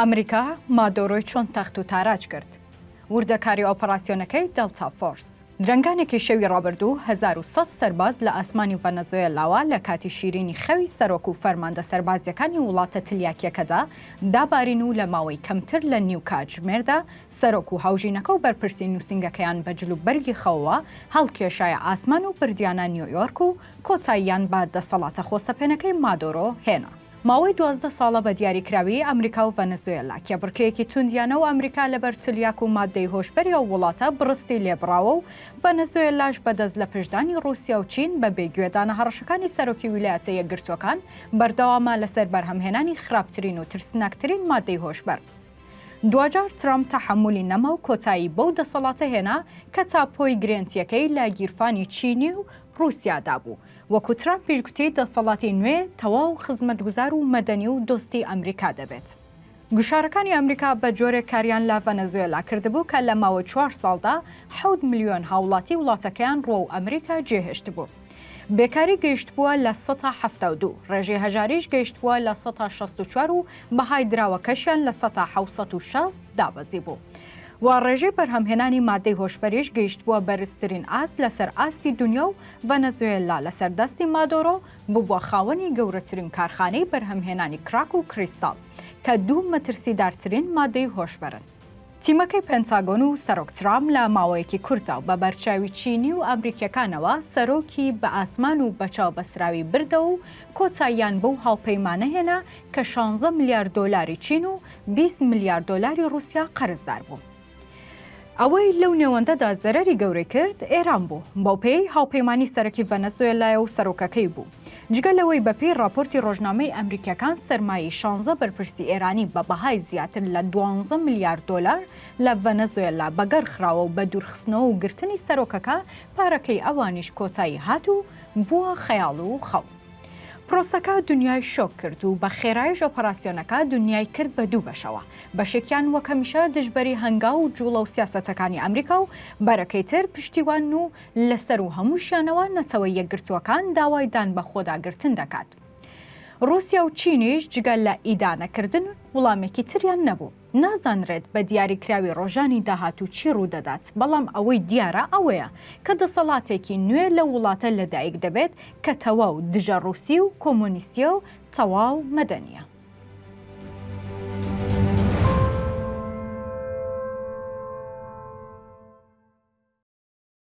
ئەمریکا مادۆرۆی چۆن تەخت و تاراج کرد؟ وردەکاری ئۆپەراسیۆنەکەی دەلتا فۆرس. درەنگانێکی شەوی ڕابردوو 1100 سەرباز لە ئاسمانی ڤەنەزۆێلاوە لە کاتی شیرینی خەوی سەرۆک و فەرماندە سەربازییەکانی وڵاتە تلیاکییەکەدا دابارین و لە ماوەی کەمتر لە نیو کاتژمێردا سەرۆک و هاوژینەکە و بەرپرسی نووسینگەکەیان بە جلوبەرگی خەوەوە هەڵکێشایە ئاسمان و بردیانە نیۆیۆرک و کۆتاییان بە دەسەڵاتە خۆسەپێنەکەی مادۆرۆ هێنا. ماوەی 12 ساڵە بە دیاریکراوی ئەمریکا و ڤەنزوێلا کێبڕکێیەکی توندیانە و ئەمریکا لەبەر تلیاک و ماددەی هۆشبەری ئەو وڵاتە بڕستی لێبڕاوە و ڤەنزوێلاش بە دەست لە پشتدانی ڕووسیا و چین بە بێ گوێدانە هەڕەشەکانی سەرۆکی ویلایەتە یەکگرتووەکان بەردەوامە لەسەر بەرهەمهێنانی خراپترین و ترسناکترین ماددەی هۆشبەر. دواجار ترەمپ تەحەمولی نەما و کۆتایی بەو دەسەڵاتە هێنا کە تاپۆی گرێنتیەکەی لە گیرفانی چینی و ڕووسیادا بوو. وەکو ترامپیش گوتی دەسەڵاتی نوێ تەواو خزمەتگوزار و مەدەنی و دۆستی ئەمریکا دەبێت. گوشارەکانی ئەمریکا بە جۆرێک کاریان لە ڤەنەزوێلا کردبوو کە لە ماوەی چوار ساڵدا حەوت ملیۆن هاوڵاتی وڵاتەکەیان ڕووەو ئەمریکا جێهێشتبوو. بێکاری گەیشتبووە 72%، ڕێژەی هەژاریش گەیشتبووە 64% و بەهای دراوەکەشیان 760% دابەزیبوو. و ڕێژەی بەرهەمهێنانی مادەی هۆشبەریش گەیشتبووە بەرزترین ئاست لەسەر ئاستی دونیا و ڤەنەزوێلا لەسەر دەستی مادۆرۆ ببووە خاوەنی گەورەترین کارخانەی بەرهەمهێنانی کراک و کریستاڵ کە دوو مەترسیدارترین مادەی هۆشبەرن. تیمەکەی پێنتاگۆن و سەرۆک ترامپ لە ماوەیەکی کورتدا و بە بەرچاوی چینی و ئەمریکیەکانەوە سەرۆکی بە ئاسمان و بە چاو بەستراوی بردەوە و کۆتاییان بەو هاوپەیمانە هێنا کە شانزە ملیار دۆلاری چین و 20 ملیار دۆلاری ڕووسیا قەرزدار بوو. ئەوەی لەو نێوەندەدا زەرەری گەورەی کرد ئێران بوو، بەوپێیەی هاوپەیمانی سەرەکی ڤەنەزوێلایە و سەرۆکەکەی بوو. جگە لەوەی بەپێی ڕاپۆرتی ڕۆژنامەی ئەمریکییەکان سەرمایەی شانزە بەرپرسی ئێرانی بە بەهای زیاتر لە دوانزە ملیار دۆلار لە ڤەنەزوێلا بەگەڕ خراوە و بە دوورخستنەوە و گرتنی سەرۆکەکە پارەکەی ئەوانیش کۆتایی هات و بووە خەیاڵ و خەو. پرۆسەکە دونیای شۆک کرد و بە خێرایش ئۆپەراسیۆنەکە دونیای کرد بە دوو بەشەوە، بەشێکیان وەک هەمیشە دژبەری هەنگاو و جوڵە و سیاسەتەکانی ئەمریکا و بەرەکەی تر پشتیوانن و لەسەروو هەمووشیانەوە نەتەوە یەکگرتووەکان داوای دان بە خۆداگرتن دەکات. ڕووسیا و چینیش جگە لە ئیدانەکردن وڵامێکی تریان نەبوو. نازانرێت بە دیاریکراوی ڕۆژانی داهاتوو چی ڕوودەدات، بەڵام ئەوەی دیارە ئەوەیە کە دەسەڵاتێکی نوێ لەو وڵاتە لەدایک دەبێت کە تەواو دژە ڕووسی و کۆمۆنیستییە و تەواو مەدەنییە.